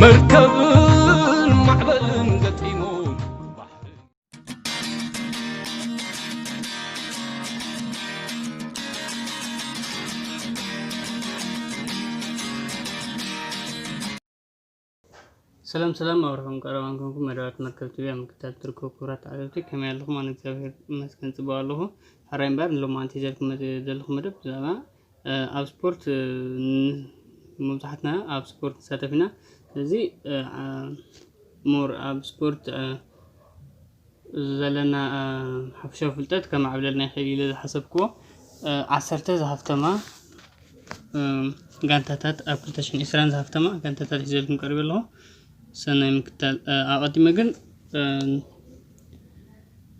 መርከብን ማዕበልን ገጢሙ። ሰላም ሰላም ኣብርኹም ቀረባን ኮንኩም መደባት መርከብ ቲቪ ኣብ ምክትታል ትርከቡ ክቡራት ተዓዘብቲ ከመይ ኣለኹም? ኣነ እግዚኣብሔር ይመስገን ጽቡቕ ኣለኹ። ሕራይ እምበር ንሎማዓንቲ ሒዘልኩም መ- ዘለኹ መደብ ብዛዕባ ኣብ ስፖርት መብዛሕትና ኣብ ስፖርት ንሳተፍ ኢና። ስለዚ ሞር ኣብ ስፖርት ዘለና ሓፈሻዊ ፍልጠት ከማዕብለልና ይኽእል ኢለ ዝሓሰብክዎ ዓሰርተ ዝሃፍተማ ጋንታታት ኣብ ክልተ ሽሕን ዕስራን ዝሃፍተማ ጋንታታት ሒዘልኩም ቀሪበ ኣለኹ። ሰናይ ምክታል። ኣቐዲመ ግን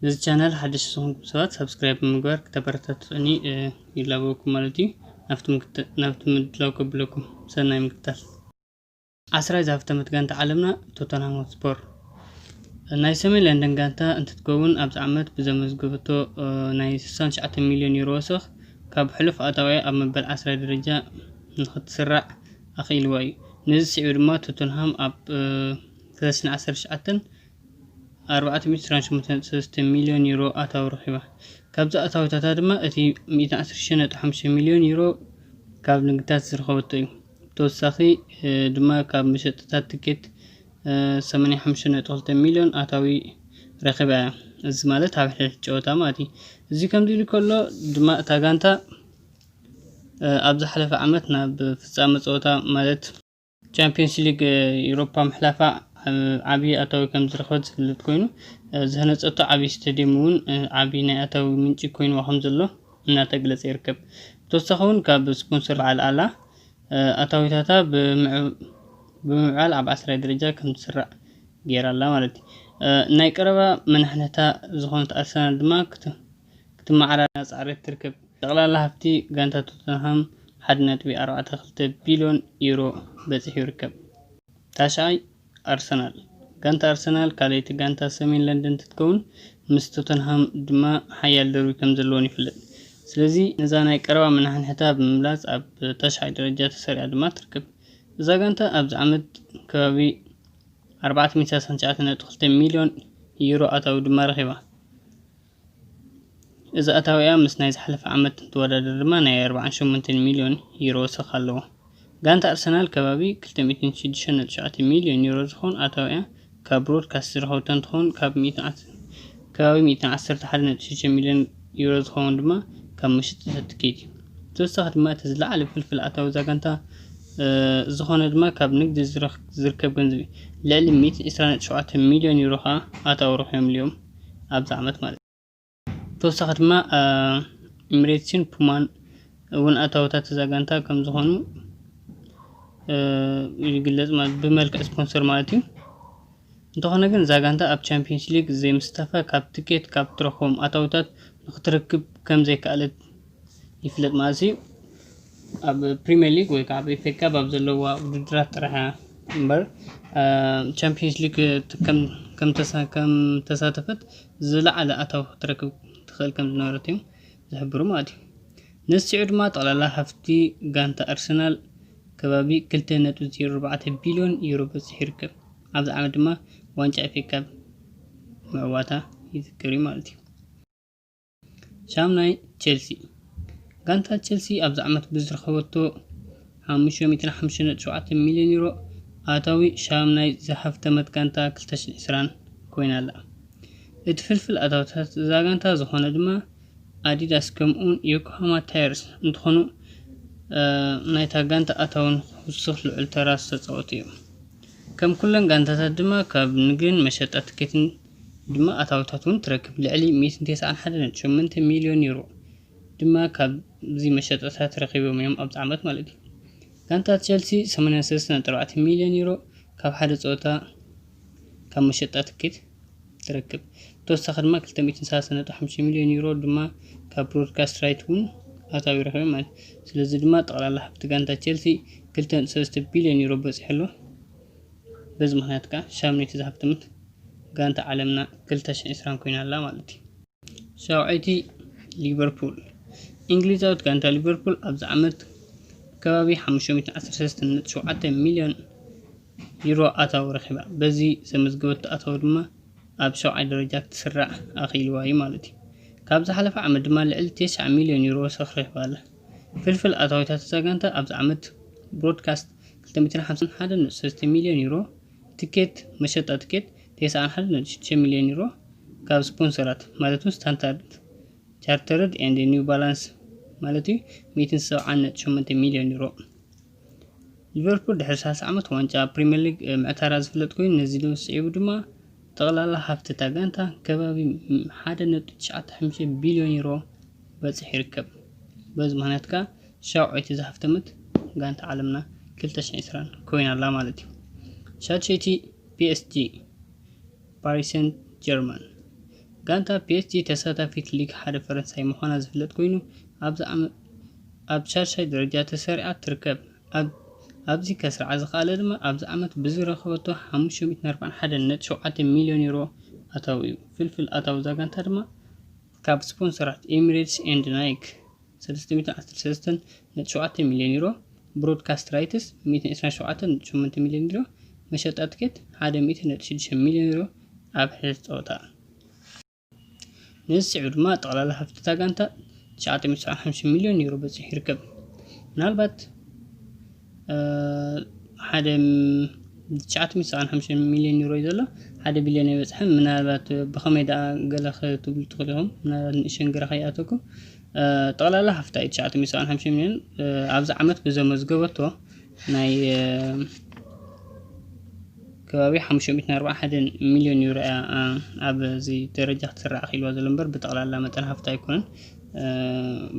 ነዚ ቻናል ሓደሽ ዝኾንኩም ሰባት ሳብስክራይብ ብምግባር ክተበረታትዑኒ ይላበወኩም ማለት እዩ። ናብቲ ምድላው ከብለኩም ሰናይ ምክታል። ዓስራይ ዝሃፍተመት ጋንታ ዓለምና ቶተንሃም ሆትስፖር ናይ ሰሜን ለንደን ጋንታ እንትትከውን ኣብዚ ዓመት ብዘመዝገበቶ ናይ ስሳን ትሽዓተ ሚልዮን ዩሮ ወሰኽ ካብ ሕሉፍ ኣታውያ ኣብ መበል ዓስራይ ደረጃ ንክትስራዕ ኣኽኢልዋ እዩ። ነዚ ስዒቡ ድማ ቶተንሃም ኣብ ክልተ ሽሕን ዓሰርተ ትሽዓተን ኣርባዕተ ሚእትን ዕስራን ሸሞንተን ነጥቢ ሰለስተ ሚልዮን ዩሮ ኣታዊ ረኺባ። ካብዚ ኣታዊታታ ድማ እቲ ሚእትን ዓሰርተ ሽዱሽተ ነጥቢ ሓሙሽተ ሚልዮን ዩሮ ካብ ንግድታት ዝረኸበቶ እዩ። ብተወሳኺ ድማ ካብ መሸጥታት ትኬት ሰማንያ ሓሙሽተ ነጥቢ ክልተ ሚልዮን ኣታዊ ረኺባ እያ። እዚ ማለት ኣብ ሕድሕድ ጨወታ ማለት እዩ። እዚ ከምዚ ኢሉ ከሎ ድማ እታ ጋንታ ኣብ ዝሓለፈ ዓመት ናብ ፍጻመ ጸወታ ማለት ቻምፒየንስ ሊግ ኤውሮፓ ምሕላፋ ዓብዪ ኣታዊ ከም ዝረኸበት ዝፍለጥ ኮይኑ ዝህነፀቶ ዓብዪ ስቴድየም እውን ዓብዪ ናይ ኣታዊ ምንጪ ኮይንዋ ከም ዘሎ እናተግለፀ ይርከብ። ብተወሳኺ እውን ካብ ስፖንሰር በዓል ኣላ ኣታዊታታ ብምምዕባል ኣብ ዓስራይ ደረጃ ከም ትስራዕ ገይራ ኣላ ማለት እዩ። ናይ ቀረባ መናሕነታ ዝኾነት ኣርሰናል ድማ ክትመዓራረ እናፃዕረት ትርከብ። ጠቕላላ ሃፍቲ ጋንታ ቶተንሃም ሓደ ነጥቢ ኣርባዕተ ክልተ ቢልዮን ዩሮ በፂሑ ይርከብ። ታሽዓይ ኣርሰናል። ጋንታ ኣርሰናል ካልኣይቲ ጋንታ ሰሜን ለንደን እንትትከውን ምስ ቶተንሃም ድማ ሓያል ደርቢ ከም ዘለዎን ይፍለጥ። ስለዚ ነዛ ናይ ቀረባ መናሕንሕታ ብምምላፅ ኣብ ታሽዓይ ደረጃ ተሰሪዓ ድማ ትርከብ። እዛ ጋንታ ኣብዚ ዓመት ከባቢ ኣርባዕተ ሚእቲ ሰላሳን ትሽዓተን ነጥቢ ክልተ ሚልዮን ዩሮ ኣታዊ ድማ ረኺባ። እዚ ኣታዊኣ ምስ ናይ ዝሓለፈ ዓመት እንትወዳደር ድማ ናይ ኣርባዓን ሸሞንተን ሚልዮን ዩሮ ወሰኽ ኣለዎ። ጋንታ ኣርሰናል ከባቢ ክልተ ሚእትን ሽዱሽተን ነጥቢ ሸውዓተ ሚልዮን ዩሮ ዝኾን ኣታዊኣ ካብ ብሮድካስት ዝረኸበቶ እንትኸውን ካብ ሚእትን ዓሰርተ ከባቢ ሚእትን ዓሰርተ ሓደ ነጥቢ ሽዱሽተ ሚልዮን ዩሮ ዝኸውን ድማ ካብ መሸጣ ትኬት እዩ። ብተወሳኺ ድማ እቲ ዝለዓለ ፍልፍል ኣታዊ እዛ ጋንታ ዝኾነ ድማ ካብ ንግዲ ዝርከብ ገንዘብ እዩ። ልዕሊ ሚእትን ዕስራን ነጥቢ ሸውዓተ ሚልዮን ዩሮ ከዓ ኣታዊ ረኺቦምሉ እዮም ኣብዚ ዓመት ማለት እዩ። ተወሳኺ ድማ ኤምሬትስን ፑማን እውን ኣታዊታት እዛ ጋንታ ከም ዝኾኑ ይግለፅ ማለት ብመልክዕ ስፖንሰር ማለት እዩ። እንተኾነ ግን እዛ ጋንታ ኣብ ቻምፒየንስ ሊግ ዘይምስታፋ ካብ ትኬት ካብ ትረኽቦም ኣታዊታት ንክትረክብ ከም ዘይከኣለት ይፍለጥ ማለት እዩ። ኣብ ፕሪምየር ሊግ ወይ ከዓ ኣብ ኤፍ ኤ ካፕ ኣብ ዘለዋ ውድድራት ጥራሕ እያ እምበር ቻምፒየንስ ሊግ ከም ተሳተፈት ዝለዓለ ኣታዊ ክትረክብ ትኽእል ከም ዝነበረት እዮም ዝሕብሩ ማለት እዩ። ነዚ ስዒቡ ድማ ጠቕላላ ሃፍቲ ጋንታ ኣርሰናል ከባቢ ክልተ ነጥቢ ዜሮ ኣርባዕተ ቢልዮን ዩሮ በፂሑ ይርከብ። ኣብዚ ዓመት ድማ ዋንጫ ኤፍ ኤ ካፕ ምዕዋታ ይዝከር እዩ ማለት እዩ። ሻምናይ ቼልሲ። ጋንታ ቼልሲ ኣብዚ ዓመት ብዝረኸበቶ ሓሙሽተ ሚእትን ሓሙሽተ ነጥቢ ሸውዓተ ሚልዮን ዩሮ ኣታዊ ሻምናይ ዝሃፍተመት ጋንታ ክልተ ሽሕን ዕስራን ኮይና ኣላ። እቲ ፍልፍል ኣታዊታት እዛ ጋንታ ዝኾነ ድማ ኣዲዳስ ከምኡውን ዮኮሃማ ታየርስ እንትኾኑ ናይታ ጋንታ ኣታዊ ንክውስኽ ልዑል ተራ ዝተፃወቱ እዮም። ከም ኩለን ጋንታታት ድማ ካብ ንግድን መሸጣ ትኬትን ድማ ኣታዊታት እውን ትረክብ። ልዕሊ ሚእትን ተስዓን ሓደን ነጥቢ ሸሞንተ ሚልዮን ዩሮ ድማ ካብዚ መሸጣታት ረኺቦም እዮም ኣብዚ ዓመት ማለት እዩ። ጋንታ ቸልሲ ሰማንያን ሰለስተን ነጥቢ ኣርባዕተ ሚልዮን ዩሮ ካብ ሓደ ፀወታ ካብ መሸጣ ትኬት ትረክብ። ብተወሳኺ ድማ ክልተ ሚእትን ሰላሳን ነጥቢ ሓሙሽተ ሚልዮን ዩሮ ድማ ካብ ብሮድካስት ራይት እውን ኣታዊ ረኺቦም ማለት እዩ። ስለዚ ድማ ጠቕላላ ሃፍቲ ጋንታ ቸልሲ ክልተ ነጥቢ ሰለስተ ቢልዮን ዩሮ በፂሑ ኣሎ። በዚ ምኽንያት ከዓ ሻምነይቲ ዝሃፍተመት ጋንታ ዓለምና ክልተ ሽሕን ዕስራን ኮይና ኣላ ማለት እዩ። ሻውዓይቲ ሊቨርፑል። እንግሊዛዊት ጋንታ ሊቨርፑል ኣብዚ ዓመት ከባቢ ሓሙሽተ ሚእትን ዓሰርተ ሰለስተን ነጥቢ ሸውዓተ ሚልዮን ዩሮ ኣታዊ ረኺባ። በዚ ዘመዝገበቶ ኣታዊ ድማ ኣብ ሸውዓይ ደረጃ ክትስራዕ ኣኽኢልዋ እዩ ማለት እዩ። ካብ ዝሓለፈ ዓመት ድማ ልዕሊ ተስዓ ሚልዮን ዩሮ ወሰኽ ረኺባ ኣላ። ፍልፍል ኣታዊታት እዛ ጋንታ ኣብዚ ዓመት ብሮድካስት ክልተ ሚእትን ሓምሳን ሓደን ነጥቢ ሰለስተ ሚልዮን ዩሮ፣ ትኬት፣ መሸጣ ትኬት ተስዓን ሓደን ነጥቢ ሽዱሽተ ሚልዮን ዩሮ፣ ካብ ስፖንሰራት ማለት እውን ስታንዳርድ ቻርተርድ ኤንድ ኒው ባላንስ ማለት እዩ ሚእትን ሰብዓን ነጥቢ ሸሞንተ ሚልዮን ዩሮ። ሊቨርፑል ድሕሪ ሰላሳ ዓመት ዋንጫ ፕሪምየር ሊግ ምዕታራ ዝፍለጥ ኮይኑ፣ ነዚ ስዒቡ ድማ ጠቕላላ ሃፍቲ እታ ጋንታ ከባቢ ሓደ ነጥቢ ትሽዓተ ሓሙሽተ ቢልዮን ዩሮ በፂሑ ይርከብ። በዚ ምኽንያት ከዓ ሻውዓይቲ ዝሃፍተመት ጋንታ ዓለምና ክልተ ሽሕን ዕስራን ኮይና ኣላ ማለት እዩ። ሻድሸይቲ ፒኤስጂ፣ ፓሪስ ሴንት ጀርመን። ጋንታ ፒኤስጂ ተሳታፊት ሊግ ሓደ ፈረንሳይ ምዃና ዝፍለጥ ኮይኑ፣ ኣብዚ ዓመት ኣብ ሻድሻይ ደረጃ ተሰሪዓ ትርከብ። ኣብ ኣብዚ ከስርዓ ዝኸኣለ ድማ ኣብዚ ዓመት ብዝረኸበቶ ሓሙሽተ ሚእትን ኣርባዓን ሓደን ነጥቢ ሸውዓተ ሚልዮን ዩሮ ኣታዊ እዩ። ፍልፍል ኣታዊ እዛ ጋንታ ድማ ካብ ስፖንሰራት ኤሚሬትስ ኤንድ ናይክ ሰለስተ ሚእትን ዓሰርተ ሰለስተን ነጥቢ ሸውዓተ ሚልዮን ዩሮ፣ ብሮድካስት ራይትስ ሚእትን ዕስራን ሸውዓተን ነጥቢ ሸሞንተ ሚልዮን ዩሮ፣ መሸጣ ትኬት ሓደ ሚእትን ነጥቢ ሽዱሽተ ሚልዮን ዩሮ ኣብ ሕድ ጸወታ። ነዚ ስዒቡ ድማ ጠቕላላ ሃፍቲ እታ ጋንታ ትሽዓተ ሚእትን ሰብዓን ሓሙሽተን ሚልዮን ዩሮ በፂሑ ይርከብ። ምናልባት ሓደ ትሽዓተ ሚእትን ሰብዓን ሓሙሽተን ሚልዮን ዩሮ እዩ ዘሎ። ሓደ ቢልዮን ኣይበፅሐን። ምናልባት ብኸመይ ደኣ ገለ ክትብሉ ትኽእሉ ኢኹም። ምናልባት ንእሽተን ግራ ከይኣተኩም፣ ጠቕላላ ሃፍታ እዩ ትሽዓተ ሚእትን ሰብዓን ሓሙሽተን ሚልዮን ኣብዚ ዓመት ብዘመዝገበቶ ናይ ከባቢ ሓሙሽተ ሚእትን ኣርባዓን ሓደን ሚልዮን ዩሮ እያ ኣብዚ ደረጃ ክትስራዕ ክኢልዋ ዘሎ እምበር ብጠቕላላ መጠን ሃፍታ ኣይኮነን።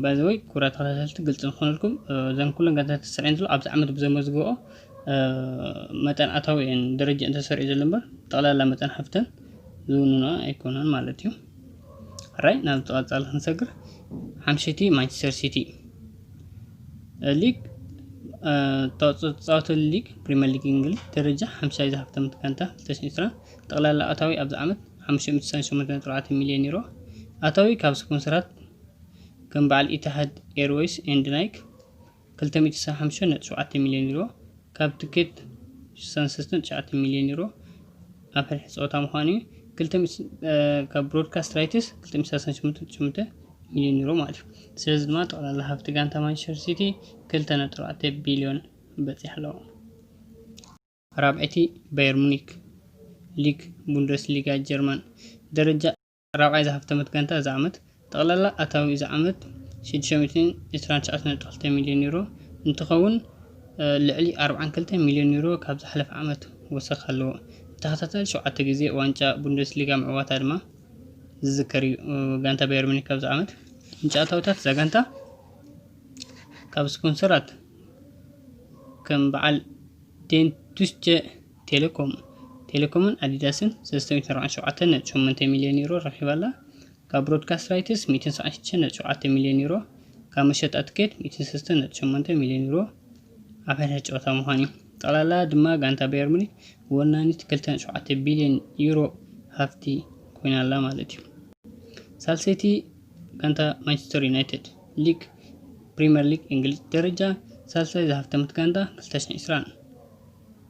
ባይዘወይ ክቡራት ተኸታተልቲ ግልፂ ንክኾነልኩም፣ እዘን ኩለን ጋንታታት ተሰሪዐን ዘሎ ኣብዚ ዓመት ብዘመዝግበኦ መጠን ኣታዊ እየን ደረጃ እንተሰሪዑ ዘሎ እምበር ጠቕላላ መጠን ሃፍተን ዝውንኖ ኣይኮነን ማለት እዩ። ራይ ናብ ተቐጻሊ ክንሰግር ሓምሸይቲ ማንቸስተር ሲቲ ሊግ ተጻወተ ሊግ ፕሪምየር ሊግ እንግሊዝ ደረጃ ሓምሻይ ዝሃፍተመት ጋንታ ክልተ ሽሕን ዕስራን ጠቕላላ ኣታዊ ኣብዚ ዓመት ሓሙሽተ ሚእትን ስሳን ሸሞንተን ነጥቢ ኣርባዕተ ሚልዮን ዩሮ ኣታዊ ካብ ስፖንሰራት ከም በዓል ኢትሃድ ኤርዌይስ ኤንድ ናይክ ክልተ ሚእትን ስሳን ሓሙሽተን ነጥቢ ሸውዓተ ሚልዮን ዩሮ ካብ ትኬት ሽሳን ሰለስተን ትሽዓተ ሚልዮን ዩሮ ኣብ ሕድሕድ ፀወታ ምዃኑ እዩ። ካብ ብሮድካስት ራይትስ ክልተ ሚእትን ሰላሳን ሸሞንተ ሚልዮን ዩሮ ማለት እዩ። ስለዚ ድማ ጠቕላላ ሃፍቲ ጋንታ ማንቸስተር ሲቲ ክልተ ነጥቢ ኣርባዕተ ቢልዮን በፂሑ ኣለዎ። ራብዐይቲ ባየር ሙኒክ ሊግ ቡንደስሊጋ ጀርመን ደረጃ ራብዓይ ዝሃፍተመት ጋንታ እዚ ዓመት ጠቕላላ ኣታዊ እዚ ዓመት ሽዱሽተ ሚእትን ዕስራን ትሽዓተን ነጥቢ ክልተ ሚልዮን ዩሮ እንትኸውን ልዕሊ ኣርባዓን ክልተን ሚልዮን ዩሮ ካብ ዝሓለፈ ዓመት ወሰኽ ኣለዎ። ብተኸታታሊ ሸውዓተ ግዜ ዋንጫ ቡንደስሊጋ ምዕዋታ ድማ ዝዝከር እዩ። ጋንታ ባየር ሙኒክ ኣብዚ ዓመት ምንጪ ኣታዊታት እዛ ጋንታ ካብ ስፖንሰራት ከም በዓል ዴንቱስቸ ቴሌኮም ቴሌኮምን ኣዲዳስን ሰለስተ ሚእትን ኣርባዓን ሸውዓተን ነጥቢ ሸሞንተ ሚልዮን ዩሮ ረኺባ ኣላ። ካብ ብሮድካስት ራይትስ ሚእትን ሰብዓን ሽዱሽተን ነጥቢ ሸውዓተ ሚልዮን ዩሮ፣ ካብ መሸጣ ትኬት ሚእትን ሰለስተን ነጥቢ ሸሞንተ ሚልዮን ዩሮ ኣብ ሕድሕድ ጨወታ ምዃን እዩ። ጠቕላላ ድማ ጋንታ ባየር ሙኒክ ወናኒት ክልተ ነጥቢ ሸውዓተ ቢልዮን ዩሮ ሃፍቲ ኮይና ኣላ ማለት እዩ። ሳልሰይቲ ጋንታ ማንቸስተር ዩናይትድ ሊግ ፕሪምየር ሊግ እንግሊዝ ደረጃ ሳልሳይ ዝሃፍተመት ጋንታ ክልተ ሽሕን ዕስራን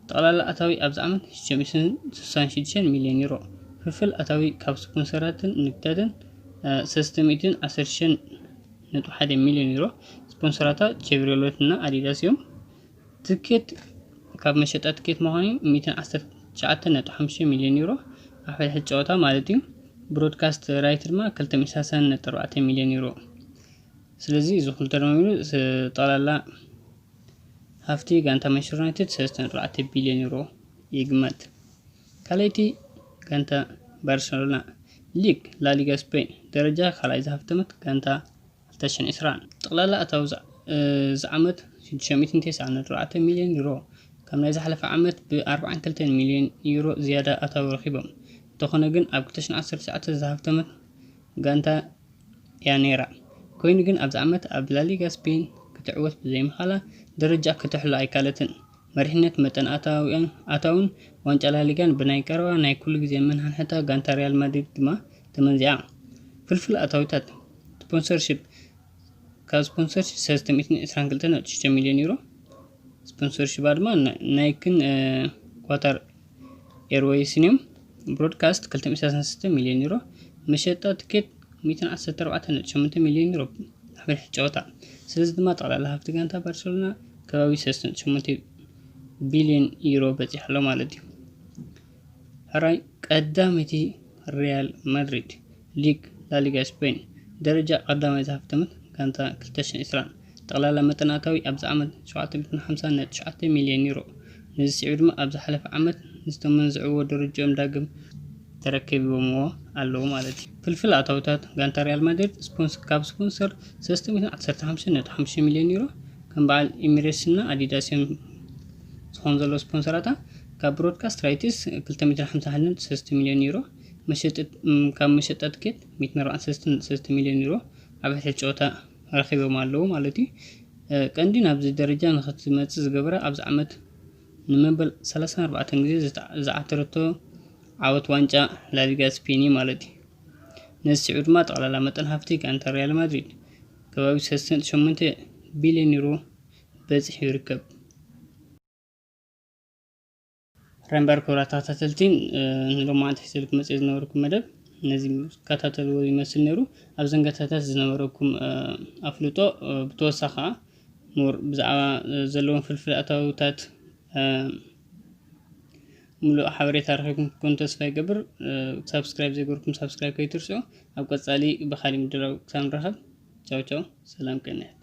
ጠቕላላ ኣታዊ ኣብዚ ዓመት ሽዱሽተ ሚእትን ስሳን ሽዱሽተን ሚልዮን ዩሮ። ፍልፍል ኣታዊ ካብ ስፖንሰራትን ንግድታትን ሰለስተ ሚእትን ዓሰርተ ሽዱሽተን ነጥቢ ሓደ ሚልዮን ዩሮ። ስፖንሰራታ ቼቭሮሌት እና ኣዲዳስ እዮም። ትኬት ካብ መሸጣ ትኬት ምዃኑ ሚእትን ዓሰርተ ትሽዓተ ነጥቢ ሓሙሽተ ሚልዮን ዩሮ ኣብ ሕድሕድ ጨወታ ማለት እዩ። ብሮድካስት ራይት ድማ ክልተ ሚእትን ሰላሳን ነጥቢ ኣርባዕተ ሚልዮን ዩሮ። ስለዚ እዚ ኩሉ ተደማሚሩ ጠቕላላ ሃፍቲ ጋንታ ማንቸስተር ዩናይትድ ሰለስተ ነጥቢ ኣርባዕተ ቢልዮን ዩሮ ይግመት። ካልኣይቲ ጋንታ ባርሰሎና ሊግ ላሊጋ ስፔን ደረጃ ካልኣይ ዝሃፍተመት ጋንታ ክልተ ሽሕን ዕስራን ጠቕላላ ኣታዊ እዚ ዓመት ሽዱሽተ ሚእትን ተስዓን ነጥቢ ኣርባዕተ ሚልዮን ዩሮ ካብ ናይ ዝሓለፈ ዓመት ብኣርባዓን ክልተን ሚልዮን ዩሮ ዝያዳ ኣታዊ ረኺቦም። እንተኾነ ግን ኣብ ክልተ ሽሕን ዓሰርተ ትሽዓተ ዝሃፍተመት ጋንታ እያ ነይራ። ኮይኑ ግን ኣብዚ ዓመት ኣብ ላሊጋ ስፔን ክትዕወት ብዘይምኻላ ደረጃ ክትሕሎ ኣይካለትን። መሪሕነት መጠን ኣታውን ዋንጫ ላሊጋን ብናይ ቀረባ ናይ ኩሉ ግዜ መንሓንሕታ ጋንታ ሪያል ማድሪድ ድማ ተመንዚዓ። ፍልፍል ኣታዊታት ስፖንሰርሺፕ ካብ ስፖንሰርሺፕ ሰለስተ ሚእትን ዕስራን ክልተን ነጥቢ ሽዱሽተ ሚልዮን ዩሮ ስፖንሰርሺፕ ድማ ናይክን ኳታር ኤርወይስን እዮም። ብሮድካስት ክልተ ሚእቲ ሰላሳን ሰለስተን ሚልዮን ዩሮ፣ መሸጣ ትኬት ሚእትን ዓሰርተ ኣርባዕተን ነጥቢ ሸሞንተ ሚልዮን ዩሮ ኣብ ሕድ ጨወታ። ስለዚ ድማ ጠቕላላ ሃፍቲ ጋንታ ባርሴሎና ከባቢ ሰለስተ ነጥቢ ሸሞንተ ቢልዮን ዩሮ በፂሑ ኣሎ ማለት እዩ። ሕራይ ቀዳመይቲ ሪያል ማድሪድ ሊግ ላሊጋ ስፔን ደረጃ ቀዳማይ ዝሃፍተመት ጋንታ ክልተ ሽሕን ዕስራን። ጠቕላላ መጠን ኣታዊ ኣብዚ ዓመት ሸውዓተ ሚእትን ሓምሳን ነጥቢ ትሽዓተ ሚልዮን ዩሮ። ነዚ ስዒቡ ድማ ኣብ ዝሓለፈ ዓመት ንዝተመንዝዕዎ ደረጃኦም ዳግም ተረኪብዎምዎ ኣለዉ ማለት እዩ። ፍልፍል ኣታውታት ጋንታ ሪያል ማድሪድ ስፖንስ ካብ ስፖንሰር ሰለስተ ሚእትን ዓሰርተ ሓሙሽተ ነጥቢ ሓሙሽተ ሚልዮን ዩሮ ከም በዓል ኤሚሬትስ እና ኣዲዳስ እዮም ዝኾኑ ዘለዉ ስፖንሰራታ። ካብ ብሮድካስት ራይትስ ክልተ ሚእትን ሓምሳን ሓደን ነጥቢ ሰለስተ ሚልዮን ዩሮ፣ መሸጢ እም፣ ካብ መሸጣ ትኬት ሚእትን ኣርባዓን ሰለስተን ነጥቢ ሰለስተ ሚልዮን ዩሮ ኣብ ሕድ ጨወታ ረኺቦም ኣለዉ ማለት እዩ። ቀንዲ ናብዚ ደረጃ ንክትመፅእ ዝገበረ ኣብዚ ዓመት ንመበል ሰላሳን ኣርባዕተን ግዜ ዝዓተረቶ ዓወት ዋንጫ ላሊጋ ስፔን እዩ ማለት እዩ። ነዚ ስዒቡ ድማ ጠቕላላ መጠን ሃፍቲ ጋንታ ሪያል ማድሪድ ከባቢ ሰለስተ ነጥቢ ሸሞንተ ቢልዮን ዩሮ በፂሑ ይርከብ። ረምበር ክብራ ተኸታተልቲ፣ ንሎማዓንቲ ሒዘልኩም መፅእ ዝነበርኩም መደብ ነዚ ዝከታተልዎ ይመስል ነይሩ። ኣብ ዘንገታታት ዝነበረኩም ኣፍልጦ፣ ብተወሳኺ ከዓ ሞር ብዛዕባ ዘለዎም ፍልፍል ኣታውታት ሙሉእ ሓበሬታ ረኺብኩም ክኮኑ ተስፋ ይገብር። ሳብስክራይብ ዘይገርኩም ሳብስክራይብ ከይትርስዑ። ኣብ ቀፃሊ ብካሊእ ምድላው ክሳብ ንራኸብ፣ ቻው ቻው፣ ሰላም ቅንያት።